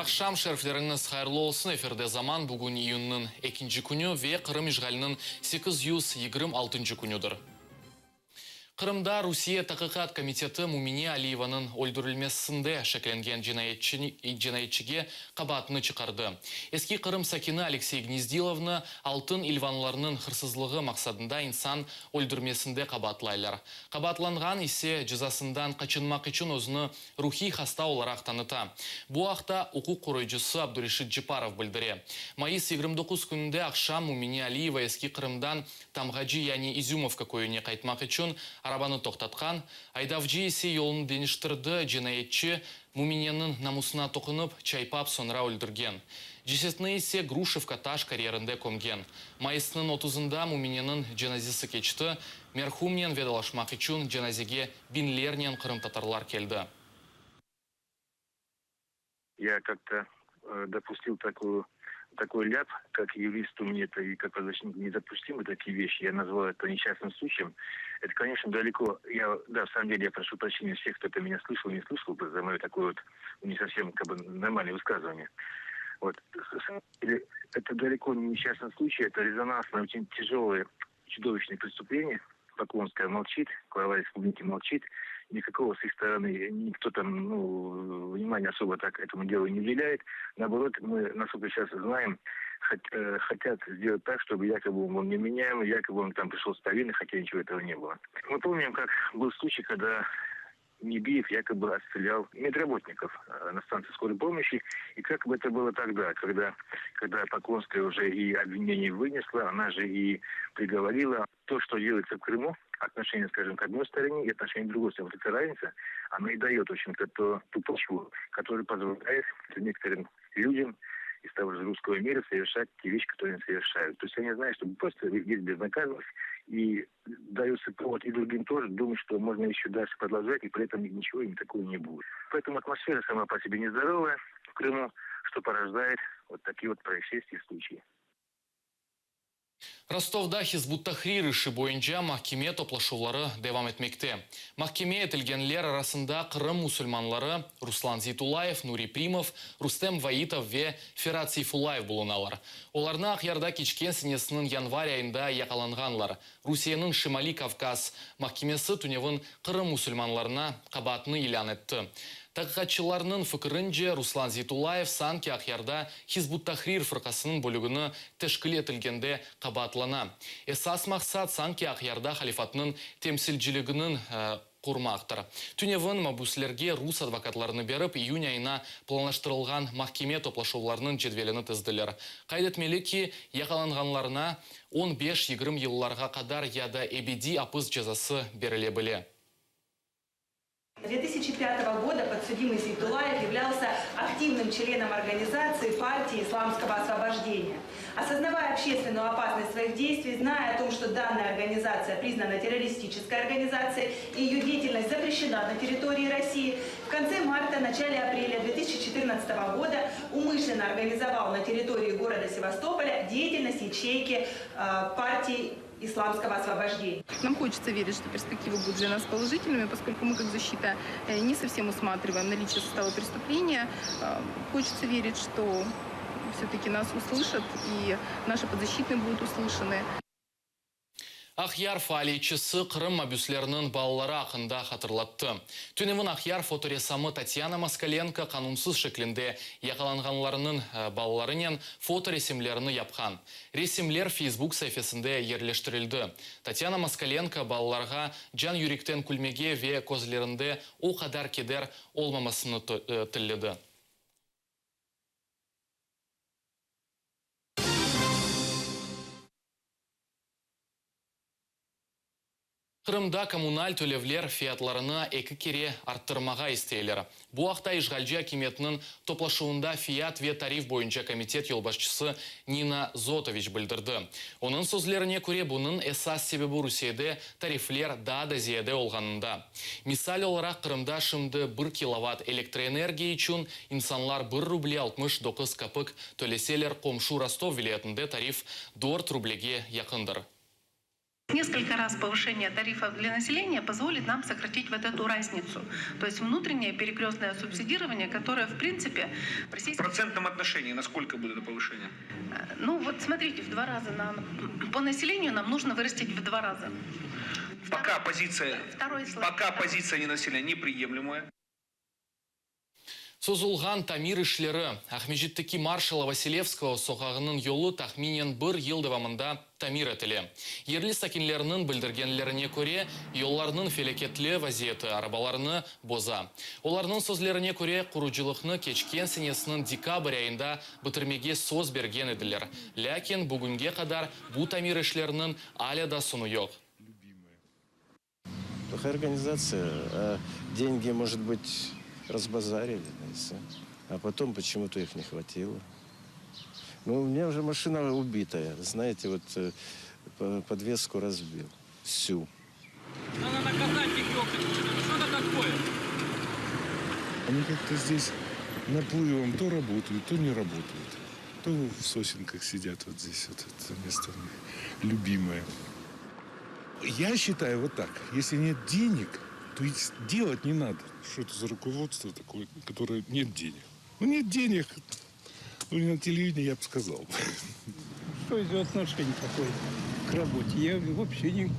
Aqşam şerifleriñiz hayırlı olsun, efirde Zaman, bugün iyünniñ ekinci künü ve Qırım işğaliniñ 826 künüdir. Qırımda Rusiye Taqiqat komiteti Mumine Aliyevanıñ öldürilmesinde şeklengen cinayetçige qabaatını çıqardı. Eski Qırım sakini Aleksey Gnezdilovnı altın ilvanlarnıñ hırsızlığı maqsadında insan öldürmesinde qabaatlaylar. Qabaatlanğan ise cezasından qaçınmaq içün özüni ruhiy hasta olaraq tanıta. Bu aqta uquq qoruyıcısı Abdureşit Ceparov bildire. Mayıs 29 kününde aqşam Mumine Aliyeva Eski Qırımdan Tamğacı yani İzümovka köyüne qaytmaq içün arabanı toqtatqan, aydavcı ise yolunı deñiştirdi, cinayetçi Mumineniñ namusına toqunıp, çaypap soñra öldürgen. Cesetni ise Gruşevka taş karyerinde kömgen. Mayısnıñ otuzında Mumineniñ cenazesi keçti, merhumnen vedalaşmaq içün cenazege biñlernen qırımtatarlar keldi. Ya kak-to dopustil takuyu, takoy lâp, kak yuristu mne eto i kak pravozащитнику nedopustимы такие вещи, я назвал это несчастным случаем. Это, конечно, далеко, я, да, в самом деле я прошу прощения всех, кто это меня слышал, не слышал, за мое такое вот не совсем как бы нормальное высказывание. Вот. Это далеко не несчастный случай, это резонансное, очень тяжелое, чудовищное преступление. Поклонская молчит, глава республики молчит. Никакого с их стороны никто там, ну, внимания особо так этому делу не уделяет. Наоборот, мы, насколько сейчас знаем, хотят сделать так, чтобы якобы он неменяемый, якобы он там пришел с повинной, хотя ничего этого не было. Мы помним, как был случай, когда Небиев якобы отстрелял медработников на станции скорой помощи. И как бы это было тогда, когда, когда Поклонская уже и обвинение вынесла, она же и приговорила. То, что делается в Крыму, отношение, скажем, к одной стороне и отношение к другой стороне. Вот эта разница, она и дает, в общем-то, ту, ту почву, которая позволяет некоторым людям из того же русского мира совершать те вещи, которые они совершают. То есть они знают, что просто есть безнаказанность, и дается повод и другим тоже думать, что можно еще дальше продолжать, и при этом ничего им такого не будет. Поэтому атмосфера сама по себе нездоровая в Крыму, что порождает вот такие вот происшествия и случаи. Rostovda Hizb ut-Tahrir işi boyunca mahkeme toplaşuvları devam etmekte. Mahkeme etilgenler arasında Qırım musulmanları Ruslan Zeytullayev, Nuri Primov, Rustem Vaitov ve Ferat Seyfullayev bulunalar. Olarnı Aqyarda keçken senesiniñ yanvar ayında yaqalanğanlar. Rusiyeniñ Şimaliy Kavkaz mahkemesi tünevin Qırım musulmanlarına qabaatını ilân etti. Taqiqatçılarnıñ fikirince, Ruslan Zeytullayev sanki Aqyarda Hizb ut-Tahrir fırqasınıñ bölügini teşkil etilgende qabaatlana. Esas maqsat sanki Aqyarda halifatnıñ temsilciliginiñ qurmaqtır. Tünevin mabüslerge rus advokatlarını berip, iyün ayına planlaştırılğan mahkeme toplaşuvlarınıñ cedvelini tizdiler. Qayd etmeli ki, yaqalanğanlarına on beş-yigirmi yıllarğa qadar ya da ebediy apis cezası berile bile. 2005 года подсудимый Зейтуллаев являлся активным членом организации партии исламского освобождения. Осознавая общественную опасность своих действий, зная о том, что данная организация признана террористической организацией и ее деятельность запрещена на территории России, в конце марта, начале апреля 2014 года умышленно организовал на территории города Севастополя деятельность ячейки партии исламского освобождения. Нам хочется верить, что перспективы будут для нас положительными, поскольку мы как защита не совсем усматриваем наличие состава преступления. Хочется верить, что все-таки нас услышат и наши подзащитные будут услышаны. Aqyar faaliyetçisi Qırım mabüsleriniñ balaları aqqında hatırlattı. Tünevin Aqyar fotoressamı Tatyana Moskalenko qanunsız şeklinde yaqalanğanlarınıñ balalarınen fotoresimlerini yapqan. Resimler Feysbuk saifesinde yerleştirildi. Tatyana Moskalenko balalarğa can-yürekten külmege ve közlerinde o qadar keder olmamasını tilledi. Qırımda kommunal tölevler fiyatlarını eki kere arttırmağa isteyler. Bu aqta işğalci akimiyetniñ toplaşuvında fiyat ve tarif boyunca komitet yolbaşçısı Nina Zotoviç bildirdi. Onıñ sözlerine köre, bunıñ esas sebebi Rusiyede tarifler daa da ziyade olğanında. Misal olaraq, Qırımda şimdi bir kilovatt elektroenergiya içün insanlar bir ruble 69 kapik töleseler, qomşu Rostov vilâyetinde tarif dört rublege yaqındır. Несколько раз повышение тарифов для населения позволит нам сократить вот эту разницу. То есть внутреннее перекрестное субсидирование, которое, в принципе, в В российской... процентном отношении насколько будет это повышение? Ну вот смотрите, в два раза нам... По населению нам нужно вырастить в два раза. Пока позиция, Второй слайд. пока позиция не населения неприемлемая. Sozulğan tamir işleri Aqmescitteki Marşala Vasilevskogo soqağınıñ yolu tahminen bir yıl devamında tamir etile. Yerli sakinleriniñ bildirgenlerine köre, yollarnıñ felâketli vaziyeti arabalarnı boza. Olarnıñ sözlerine köre, qurucılıqnı keçken senesiniñ dekabr ayında bitirmege söz bergen ediler. Lâkin bugünge qadar bu tamir işleriniñ alâ da soñu yoq. Плохая организация, а деньги, может быть, разбазарили, да, и всё. А потом почему-то их не хватило. Ну, у меня уже машина убитая, знаете, вот подвеску разбил всю. Надо наказать их, ёпта. Что это такое? Они как-то здесь наплывом то работают, то не работают. То в сосенках сидят вот здесь, вот это место у них любимое. Я считаю вот так, если нет денег, то и делать не надо. Что это за руководство такое, которое нет денег? Ну нет денег, ну не на телевидении я бы сказал. Что это за отношение такое к работе? Я вообще не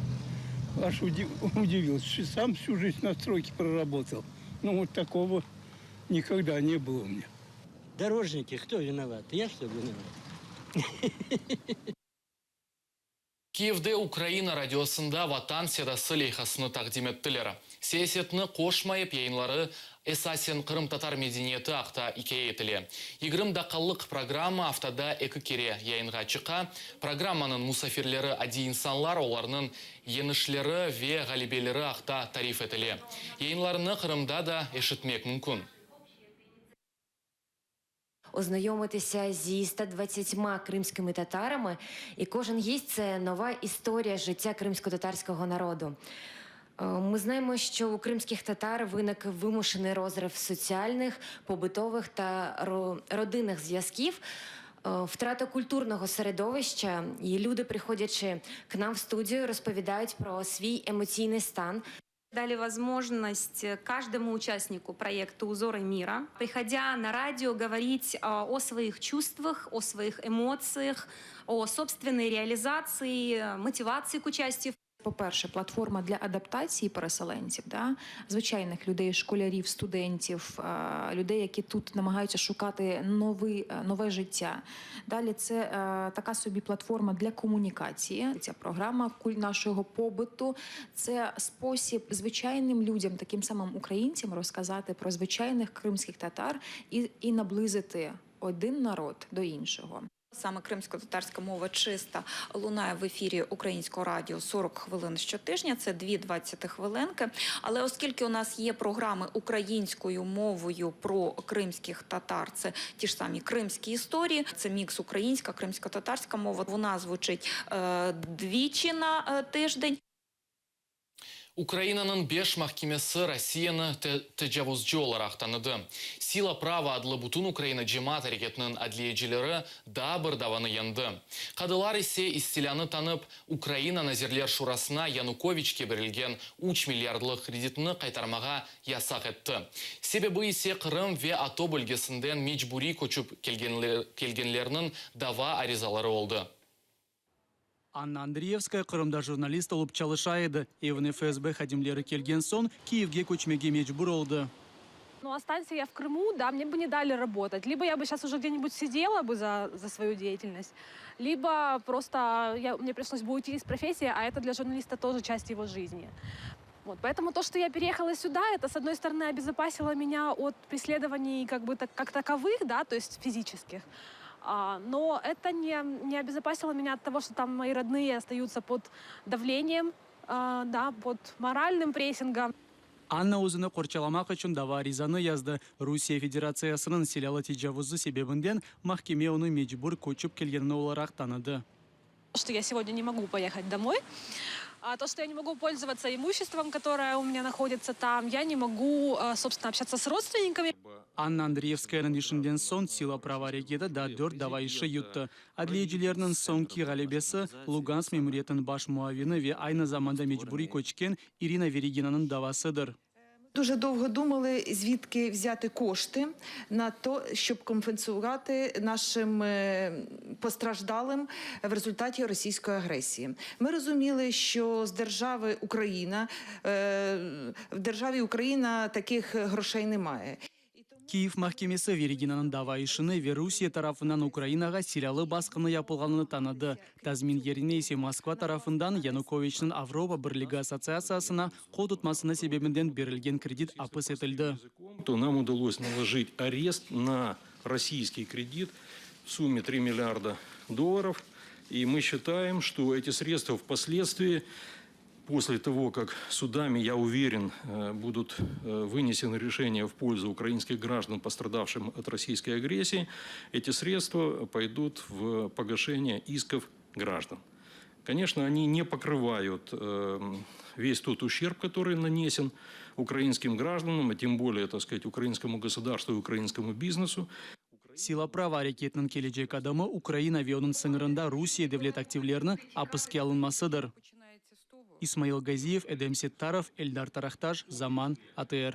аж удивился. Сам всю жизнь на стройке проработал. Ну вот такого никогда не было у меня. Дорожники, кто виноват? Я что ли виноват? Kiyevde Ukraina radiosında Vatan sedası leyhasını taqdim ettiler. Siyasetni qoşmayıp yayınları esasen qırımtatar medeniyeti aqta ikâye etile. 20 daqqalıq programma aftada eki kere yayınğa çıqa. Programmanıñ musafirleri adiy insanlar, olarnıñ yeñişleri ve ğalebeleri aqta tarif etile. Yayınlarını Qırımda da eşitmek mümkün. Ознайомитися зі 120 кримськими татарами, і кожен гість це нова історія життя кримсько-татарського народу. Е, Ми знаємо, що у кримських татар виник вимушений розрив соціальних, побутових та родинних зв'язків. Е, Втрата культурного середовища, і люди, приходячи к нам в студію, розповідають про свій емоційний стан. Дали возможность каждому участнику проекта «Узоры мира», приходя на радио, говорить о своих чувствах, о своих эмоциях, о собственной реализации, мотивации к участию. По-перше, платформа для адаптації переселенців, да, звичайних людей, школярів, студентів, людей, які тут намагаються шукати новий, нове життя. Далі це така собі платформа для комунікації. Ця програма нашого побуту це спосіб звичайним людям, таким самим українцям, розказати про звичайних кримських татар і наблизити один народ до іншого. Саме кримсько-татарська мова чиста лунає в ефірі Українського радіо 40 хвилин щотижня. Це дві 20 хвилинки. Але оскільки у нас є програми українською мовою про кримських татар, це ті ж самі кримські історії, це мікс українська, кримсько-татарська мова. Вона звучить двічі на тиждень. Ukrainanıñ beş mahkemesi Rusiyeni tecavuzcı olaraq tanıdı. Sila Prava adlı bütün Ukraina cemaat areketiniñ adliyecileri daa bir davanı yeñdi. Qadılar ise istilânı tanıp, Ukraina Nazirler Şurasına Yanukoviçke berilgen 3 milyardlıq kreditini qaytarmağa yasaq etti. Sebebi ise Qırım ve ATO bölgesinden mecburiy köçip kelgenlerniñ dava arizaları oldı. Anna Andriyevskaya Qırımda jurnalist olıp çalışa edi. Evine FSB hadimleri kelgen soñ Kiyevge köçmege mecbur oldı. Ну, останься я в Крыму, да, мне бы не дали работать. Либо я бы сейчас уже где-нибудь сидела бы за свою деятельность, либо просто мне пришлось бы уйти из профессии, а это для журналиста тоже часть его жизни. Вот, поэтому то, что я переехала сюда, это, с одной стороны, обезопасило меня от преследований как бы так, как таковых, да, то есть физических, но это не обезопасило меня от того, что там мои родные остаются под давлением, да, под моральным прессингом. Anna özüni qorçalamaq içün dava arizanı yazdı. Rusiye Federatsiyasınıñ silâlı tecavuzı sebebinden mahkeme onı mecbur köçip kelgeni olaraq tanıdı. Что я сегодня не могу поехать домой. А то, что я не могу пользоваться имуществом, которое у меня находится там, я не могу, собственно, общаться с родственниками. Anna Andriyevskayanıñ işinden soñ Sila prava areketi daa dört dava işi yuttı. Adliyecilerniñ soñki ğalebesi, Lugansk memuriyetiniñ baş muavini ve aynı zamanda mecburiy köçken İrina Veriginanıñ davasıdır. Дуже довго думали, звідки взяти кошти на то, щоб компенсувати нашим постраждалим в результаті російської агресії. Ми розуміли, що з держави Україна в державі Україна таких грошей немає. Kiyev mahkemesi Veriginanıñ dava işini ve Rusiye tarafından Ukrainağa silâlı basqını yapılğanını tanıdı. Tazmin yerine ise Moskva tarafından Yanukoviçniñ Avropa Birligi Assotsiatsiyasına qol tutmasını sebebinden berilgen kredit apis etildi. То нам удалось наложить арест на российский кредит в сумме 3 миллиарда долларов. И мы считаем, что эти средства впоследствии, после того, как судами, я уверен, э, будут э, вынесены решения в пользу украинских граждан, пострадавшим от российской агрессии, эти средства пойдут в погашение исков граждан. Конечно, они не покрывают э, весь тот ущерб, который нанесен украинским гражданам, а тем более, так сказать, украинскому государству и украинскому бизнесу. Sila prava areketiniñ kelecek adımı Ukraina ve onıñ sıñırında Rusiye devlet aktivlerini apiske alınmasıdır. İsmail Gaziyev, Edem Settarov, Eldar Tarahtaş, Zaman, ATR.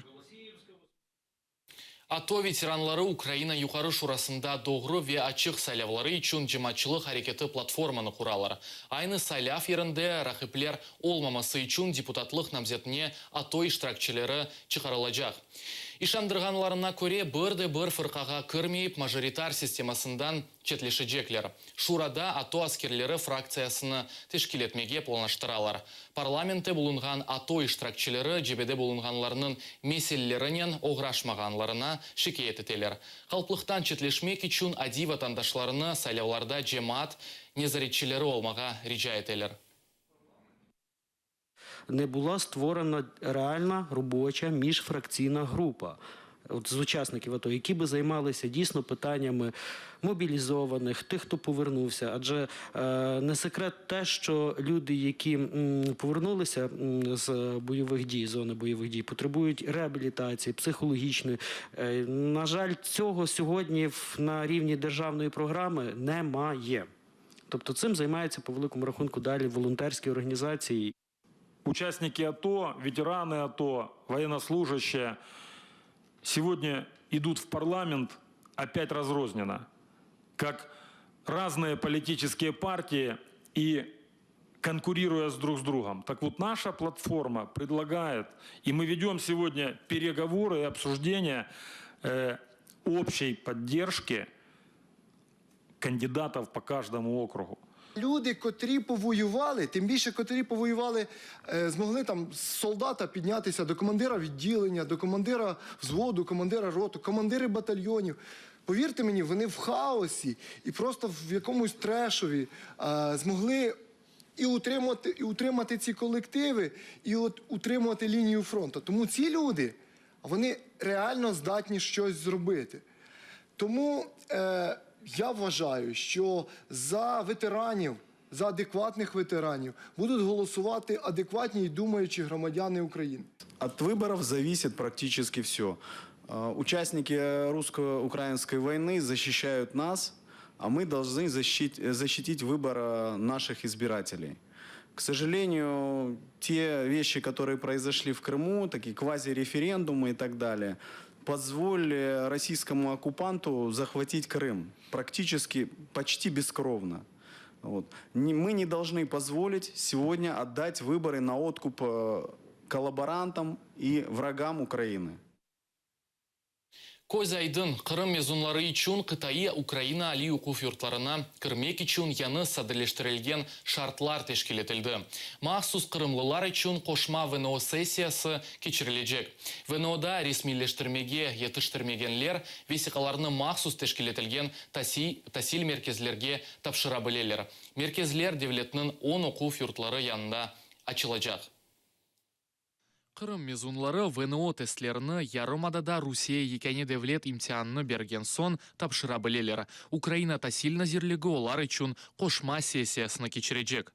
ATO veteranları Ukraina Yuqarı Şurasında doğru ve açıq saylavları içün cemaatçılıq areketi platformanı quralar. Aynı saylav yerinde raqipler olmaması içün deputatlıq namzetine ATO iştirakçileri çıqarılacaq. İşandırğanlarına köre, bir de bir fırqağa kirmeyip majoritar sistemasından çetleşecekler. Şurada ATO askerleri fraktsiyasını teşkil etmege planlaştıralar. Parlamentte bulunğan ATO iştirakçileri cebede bulunğanlarnıñ meselelerinen oğraşmağanlarına şikâyet eteler. Qalplıqtan çetleşmek içün adiy vatandaşlarnı saylavlarda cemaat nezaretçileri olmağa rica eteler. Не була створена реальна робоча міжфракційна група от, з учасників АТО, які би займалися дійсно питаннями мобілізованих, тих, хто повернувся. Адже е, не секрет те, що люди, які м, повернулися м, з бойових дій, зони бойових дій, потребують реабілітації, психологічної. Е, на жаль, цього сьогодні в- на рівні державної програми немає. Тобто цим займаються по великому рахунку далі волонтерські організації. Участники АТО, ветераны АТО, военнослужащие сегодня идут в парламент опять разрозненно, как разные политические партии и конкурируя с друг с другом. Так вот, наша платформа предлагает, и мы ведем сегодня переговоры и обсуждения э, общей поддержки кандидатов по каждому округу. Люди, котрі повоювали, тим більше, котрі повоювали, е, змогли там з солдата піднятися до командира відділення, до командира взводу, командира роту, командири батальйонів. Повірте мені, вони в хаосі і просто в якомусь трешові е, змогли і утримати, і утримати ці колективи, і от утримувати лінію фронту. Тому ці люди, вони реально здатні щось зробити. Тому е, я вважаю, що за ветеранів, за адекватних ветеранів будуть голосувати адекватні і думаючі громадяни України. От выборов зависит практически все. Участники русско-украинской войны защищают нас, а мы должны защит- защитить выбор э, наших избирателей. К сожалению, те вещи, которые произошли в Крыму, такие квазиреферендумы и так далее, позволили российскому оккупанту захватить Крым практически почти бескровно. Вот. Не- Мы не должны позволить сегодня отдать выборы на откуп э, коллаборантам и врагам Украины. Köz aydın, Qırım mezunları içün qıtaiy Ukraina aliy oquv yurtlarına kirmek içün yañı sadeleştirilgen şartlar teşkil etildi. Mahsus qırımlılar içün qoşma VNO sessiyası keçirilecek. VNOda resmiyleştirmege yetiştirmegenler vesiqalarnı mahsus teşkil etilgen tasil merkezlerge tapşıra bileler. Merkezler devletniñ 10 oquv yurtları yanında açılacaq. Qırım mezunları VNO testlerini yarımadada Rusiye yekâne devlet imtianını bergen soñ tapşıra bileler. Ukraina tasil nazirligi olar içün qoşma sessiyasını keçirecek.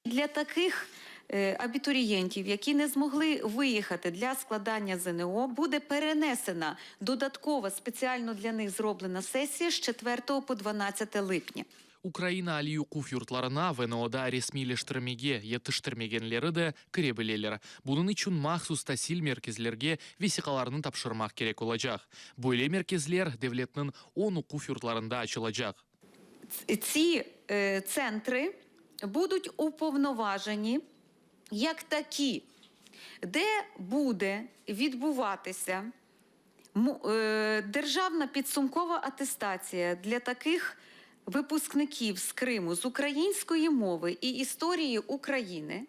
Для таких е, абітурієнтів, які не змогли виїхати для складання ЗНО, буде перенесена додаткова спеціально для них зроблена сесія з 4 по 12 липня. Ukraina aliy oquv yurtlarına VNOda resmiyleştirmege yetiştirmegenleri de kire bileler. Bunıñ içün mahsus tasil merkezlerge vesiqalarnı tapşırmaq kerek olacaq. Böyle merkezler devletniñ on oquv yurtlarında açılacaq. Ці е, центри будуть уповноважені як такі, де буде відбуватися му- е, державна підсумкова атестація для таких випускників з Криму з української мови і історії України.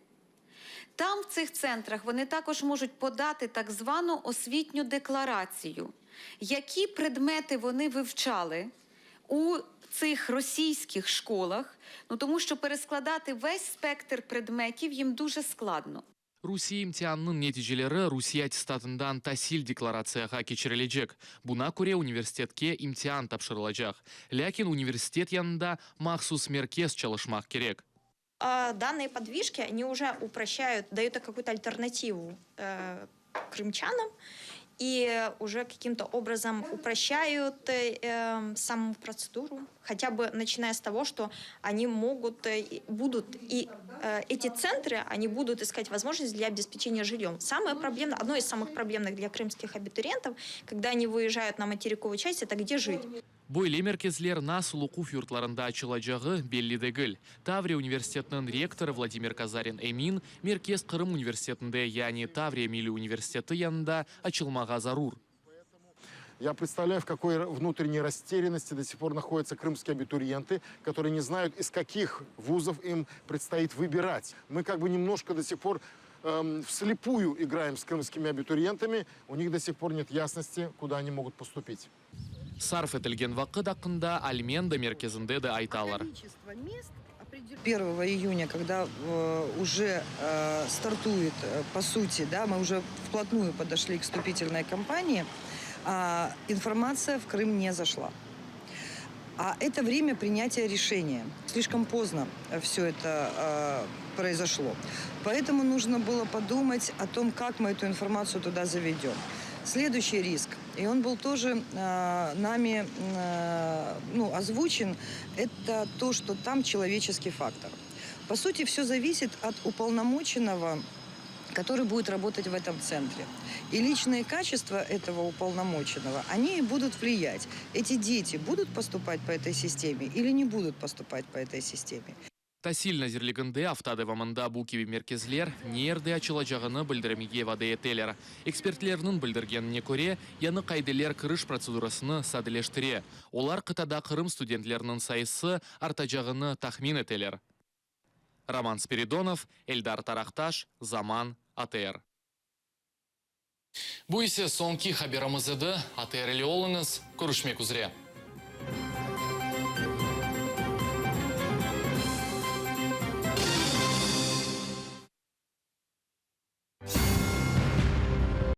Там, в цих центрах, вони також можуть подати так звану освітню декларацію, які предмети вони вивчали у цих російських школах, ну тому що перескладати весь спектр предметів їм дуже складно. Rusiye imtianınıñ neticeleri Rusiye attestatından tasil deklaratsiyağa keçirilecek. Buña köre universitetke imtian tapşırılacaq. Lâkin universitet yanında mahsus merkez çalışmaq kerek. А Данные подвижки, они уже упрощают, дают какую-то альтернативу э, крымчанам и уже каким-то образом упрощают э, э, саму процедуру, хотя бы начиная с того, что они могут, э, и будут, и э, эти центры, они будут искать возможность для обеспечения жильем. Самое проблемное, одно из самых проблемных для крымских абитуриентов, когда они выезжают на материковую часть, это где жить. Böyle merkezler nasıl oquv yurtlarında açılacağı belli degil. Tavriya universitetiniñ rektorı Vladimir Kazarin emin, merkez Qırım universitetinde, yani Tavriya Milliy universiteti yanında açılmağa zarur. Я представляю, в какой внутренней растерянности до сих пор находятся крымские абитуриенты, которые не знают, из каких вузов им предстоит выбирать. Мы как бы немножко до сих пор эм, вслепую играем с крымскими абитуриентами. У них до сих пор нет ясности, куда они могут поступить. Sarf etilgen vaqıt aqqında Almenda merkezinde de aytalar. 1 июня, когда э, уже э, стартует, э, по сути, да, мы уже вплотную подошли к вступительной кампании, а, информация в Крым не зашла. А это время принятия решения. Слишком поздно все это э, произошло. Поэтому нужно было подумать о том, как мы эту информацию туда заведем. Следующий риск, и он был тоже э, нами э, ну, озвучен, это то, что там человеческий фактор. По сути, все зависит от уполномоченного, который будет работать в этом центре. И личные качества этого уполномоченного, они и будут влиять. Эти дети будут поступать по этой системе или не будут поступать по этой системе. Tasil nazirliginde afta devamında bu kibi merkezler ne yerde açılacağını bildirmege vade eteler. Ekspertlerniñ bildirgenine köre, yañı qaideler kiriş protsedurasını sadeleştire. Olar qıtada Qırım studentleriniñ sayısı artacağını tahmin eteler. Roman Spiridonov, Eldar Taraqtaş, Zaman, ATR. Bu ise soñki haberimiz edi. ATR ile oluñız. Körüşmek üzere.